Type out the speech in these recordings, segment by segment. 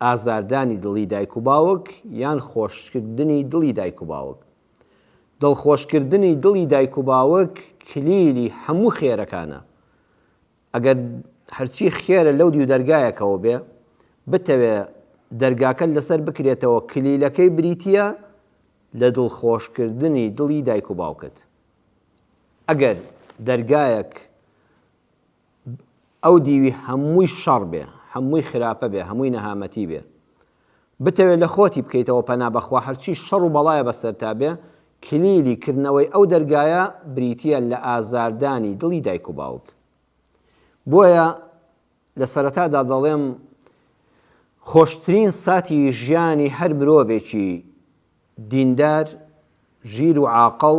ئازاردانی دڵی دایک و باوک یان خۆشکردنی دڵی دایک و باوک. دڵخۆشکردنی دڵی دایک و باوک کلیلی هەموو خێرەکانە. ئەگەر هەرچی خێرە لەو دیو دەرگایەکەوە بێ، بتەوێ دەرگاکەت لەسەر بکرێتەوە کلیلەکەی بریتییە لە دڵخۆشکردنی دڵی دایک و باوکت. ئەگەر دەرگایەک ئەو دیوی هەمووی شەڕ بێ، هەمووی خراپە بێ، هەمووی نەهامەتی بێ، بتەوێ لە خۆتی بکەیتەوە پەنا بەخوا هەرچی شەڕ و بەڵایە بەسەرتا بێ، کلیلی کردنەوەی ئەو دەرگایە بریتییە لە ئازاردانی دڵی دایک و باوک. بۆیە لە سەرەتادا دەڵێم خۆشترین ساتی ژیانی هەر مرۆڤێکی دیندار، ژیر و عاقڵ،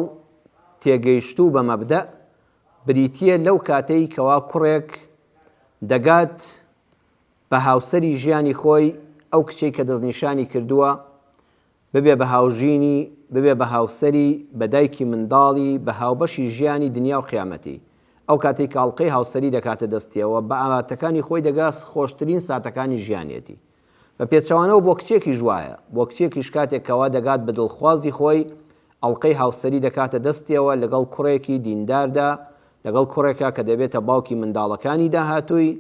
تێگەیشتوو بە مەبدەء، بریتییە لەو کاتەی کەوا کوڕێک دەگات بە هاوسەری ژیانی خۆی، ئەو کچەی کە دەستنیشانی کردووە ببێ بە هاوژینی، ببێ بە هاوسەری، بە دایکی منداڵی، بە هاوبەشی ژیانی دنیا و قیامەتی. ئەو کاتەی کە ئەڵقەی هاوسەری دەکاتە دەستیەوە، بە ئاواتەکانی خۆی دەگا، خۆشترین ساتەکانی ژیانیەتی. بە پێچەوانەوە بۆ کچێکیش وایە، بۆ کچێکیش کاتێک کەوا دەگات بە دڵخوازی خۆی، ئەڵقەی هاوسەری دەکاتە دەستیەوە لەگەڵ کوڕێکی دینداردا، لەگەڵ کوڕێکا کە دەبێتە باوکی منداڵەکانی داهاتووی،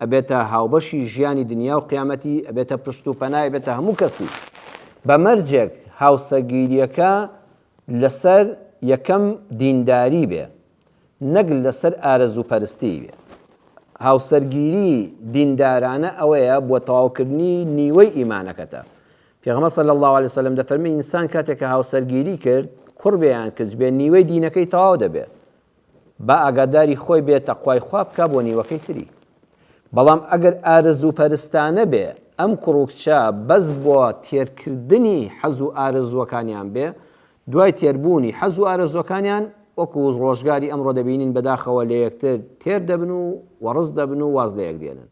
ئەبێتە هاوبەشی ژیانی دنیا و قیامەتی، ئەبێتە پشت و پەنای، ئەبێتە هەموو کەسی. بە مەرجێک هاوسەرگیرییەکە لەسەر یەکەم دینداری بێ، نەک لەسەر ئارەزووپەرستی بێ. هاوسەرگیری دیندارانە ئەوەیە بۆ تەواوکردنی نیوەی ئیمانەکەتە. پێغەمبەر صلی اللە علیە وسلم دەفەرمێ ئینسان کاتێک کە هاوسەرگیری کرد، کوڕ بێ یان کچ بێ، نیوەی دینەکەی تەواو دەبێ. با ئاگاداری خۆی بێ تەقوای خوا بکا بۆ نیوەکەی تری. بەڵام ئەگەر ئارەزووپەرستانە بێ ئەم کوڕ و کچە بەس بۆ تێرکردنی حەز و ئارەزووەکانیان بێ دوای تێربوونی حەز و ئارەزووەکانیان وەکو ڕۆژگاری ئەمڕۆ دەبینین بەداخەوە لەیەکتر تێر دەبن و وەڕس دەبن و واز لەیەک دێنن.